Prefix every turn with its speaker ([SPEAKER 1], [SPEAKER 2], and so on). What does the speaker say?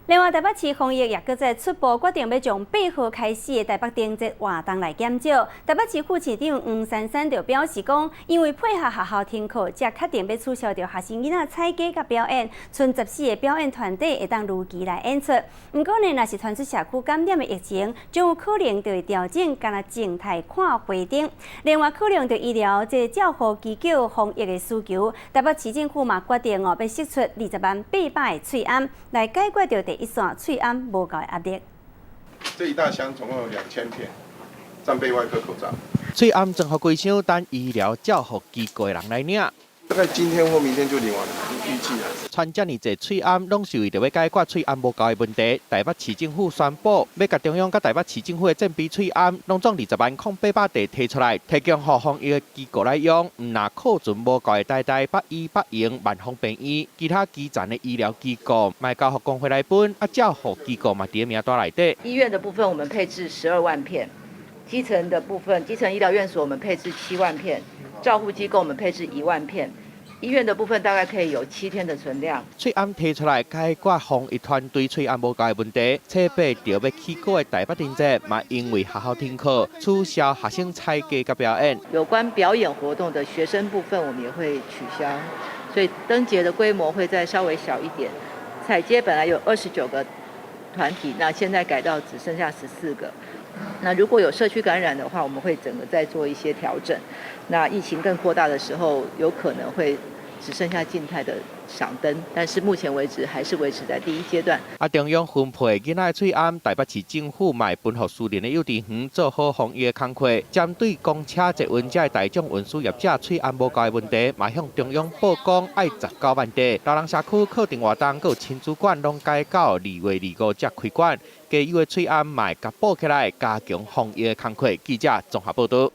[SPEAKER 1] 另外，台北市防疫也閣再出步，決定欲從8號開始的台北燈節活動來減少。台北市副市長黃珊珊就表示講，因為配合學校停課，才決定欲取消著學生囡仔踩街佮表演，賰14個表演團體會當如期來演出。毋過呢，若是傳出社區感染的疫情，將有可能就會調整，干焦靜態看花燈。另外，考量著醫療這個照護機構防疫的需求，台北市政府嘛決定哦，欲釋出200,800個喙罨，來解決著第一線喙罨無夠的壓力。
[SPEAKER 2] 這一大箱總共有2000片戰備外科口罩。
[SPEAKER 3] 喙罨裝予規箱，等醫療照護機構的人來領。
[SPEAKER 2] 大概今天或明天就領完了，預計啊。
[SPEAKER 3] 傳遮爾濟喙罨，攏是為著欲解決喙罨無夠的問題。台北市政府宣布，欲共中央佮台北市政府的戰備喙罨，攏總200,800塊提出來，提供予防疫的機構來用。毋但庫存無夠的台大、北醫、北榮、萬芳病院，其他基層的醫療機構，嘛會交予工會來分。啊，照護機構嘛佇咧名單內底。
[SPEAKER 4] 醫院的部分，我們配置12萬片；基層的部分，基層醫療院所我們配置7萬片；照護機構我們配置1萬片。醫院的部分大概可以有7天的存量。
[SPEAKER 3] 喙罨提出來解決防疫團隊喙罨無夠的問題，初八著欲起鼓的台北燈節嘛，因為學校停課，取消學生踩街佮表演。
[SPEAKER 4] 有關表演活動的學生部分，我們也會取消，所以燈節的規模會再稍微小一點。踩街本來有29個團體，那現在改到只剩下14個。那如果有社區感染的話，我們會整個再做一些調整。那疫情更擴大的時候，有可能會只剩下靜態的賞燈，但是目前為止還是維持在第一階段。
[SPEAKER 3] 啊，中央分配囡仔的喙罨，台北市政府嘛會分予私人的幼稚園做好防疫的工課。針對公車、捷運這大眾運輸業者喙罨無夠的問題，嘛向中央報講愛19萬塊。老人社區課程活動，閣有親子館攏改到2月25才開館，加有的喙罨嘛會共補起來，加強防疫的工課。記者綜合報導。